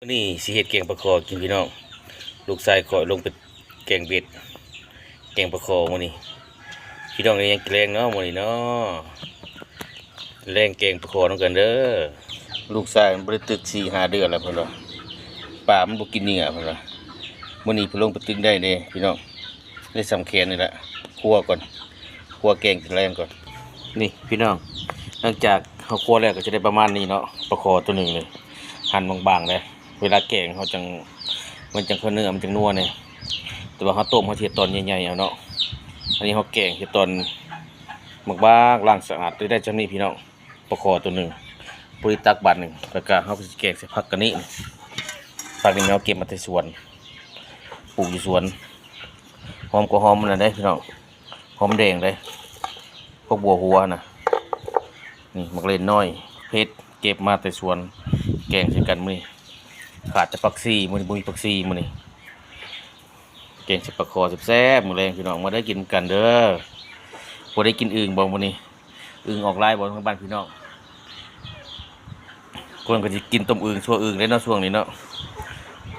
ມື້ນີ້ຊິເຮັດແກງປາຄໍກິນພີ່ນ້ອງ. ລູກຊາຍຂ້ອຍລົງໄປແກງເບັດ ແກງປາຄໍມື້ນີ້. ພີ່ນ້ອງໄດ້ຫຍັງກິນແລງເນາະມື້ນີ້ເນາະ? ແລງແກງປາຄໍນຳກັນເດີ. ລູກຊາຍມັນບໍ່ໄດ້ຕຶກສີ່ຫ້າເດືອນແລ້ວເພິ່ນວ່າ ປາມັນບໍ່ກິນເຫຍື່ອເພິ່ນວ່າ. ມື້ນີ້ເພິ່ນລົງໄປຕຶກໄດ້ເດ້ພີ່ນ້ອງ. ໄດ້ສ່ຳແຂນນີ້ແຫຼະ. ຄົວກ່ອນ ຄົວແກງກິນແລງກ່ອນ. ນີ້ພີ່ນ້ອງ ຫຼັງຈາກເຮົາຄົວແລ້ວກໍຈະໄດ້ປະມານນີ້ເນາະ. ປາຄໍຕົວໜຶ່ງນີ້ ຫັນບາງໆເດ້. ເວລາແກງເຮົາຈັ່ງ ມັນຈັ່ງ ເນື້ອມັນຈັ່ງນົວແດ່. ແຕ່ວ່າເຮົາຕົ້ມ ເຮົາຊິເຮັດຕອນໃຫຍ່ໆເອົາເນາະ. ອັນນີ້ເຮົາແກງເຮັດຕອນບາງໆ ລ້າງສະອາດ ໄດ້ຊ່ຳນີ້ພີ່ນ້ອງ. ປາຄໍຕົວໜຶ່ງ ພໍດີຕັກບາດໜຶ່ງ. ແລ້ວກໍເຮົາກໍຊິແກງໃສ່ຜັກກະນີ້. ຜັກນີ້ແມ່ນເຮົາເກັບມາແຕ່ສວນ ປູກຢູ່ສວນ. ຫອມກໍຫອມອັນນັ້ນເດ້ພີ່ນ້ອງ ຫອມແດງເດ້ ພວກບົວຫົວນະ. ນີ້ໝາກເລັ່ນນ້ອຍ ເຜັດ ເກັບມາແຕ່ສວນ ແກງໃສ່ກັນມື້ນີ້. ຂາດແຕ່ຜັກຊີ ມື້ນີ້ບໍ່ມີຜັກຊີມື້ນີ້. ແກງໃສ່ປາຄໍແຊບໆ ມື້ແລງພີ່ນ້ອງ ມາເດີ ກິນນຳກັນເດີ. ບໍ່ໄດ້ກິນອຶ່ງບໍ່ມື້ນີ້? ອຶ່ງອອກຫຼາຍບໍ່ທາງບ້ານພີ່ນ້ອງ? ຄົນກໍຊິກິນຕົ້ມອຶ່ງ ຊົ່ວອຶ່ງເດ້ເນາະ ຊ່ວງນີ້ເນາະ.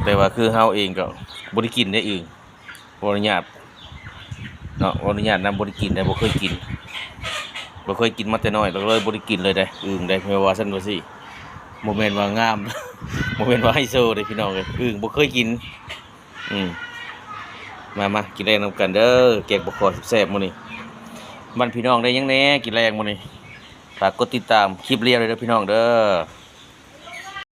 ແຕ່ວ່າຄືເຮົາເອງກໍບໍ່ໄດ້ກິນເດ້ອຶ່ງ ຂໍອະນຸຍາດເນາະ ຂໍອະນຸຍາດນຳ ບໍ່ໄດ້ກິນເດ້ ບໍ່ເຄີຍກິນ ບໍ່ເຄີຍກິນມາແຕ່ນ້ອຍ ແລ້ວກໍເລີຍບໍ່ໄດ້ກິນເລີຍເດ້ອຶ່ງເດ້. ແມ່ນວ່າຊັ້ນວ່າຊີ້ ບໍ່ແມ່ນວ່າງາມ ບໍ່ແມ່ນວ່າໄຮໂຊເດ້ພີ່ນ້ອງເອີຍ ອຶ່ງບໍ່ເຄີຍກິນ. ອືມ ມາໆ ກິນແລງນຳກັນເດີ ແກງປາຄໍແຊບໆມື້ນີ້. ບ້ານພີ່ນ້ອງໄດ້ຫຍັງແດ່ກິນແລງມື້ນີ້? ຝາກກົດຕິດຕາມຄລິບລຽວເດີພີ່ນ້ອງເດີ.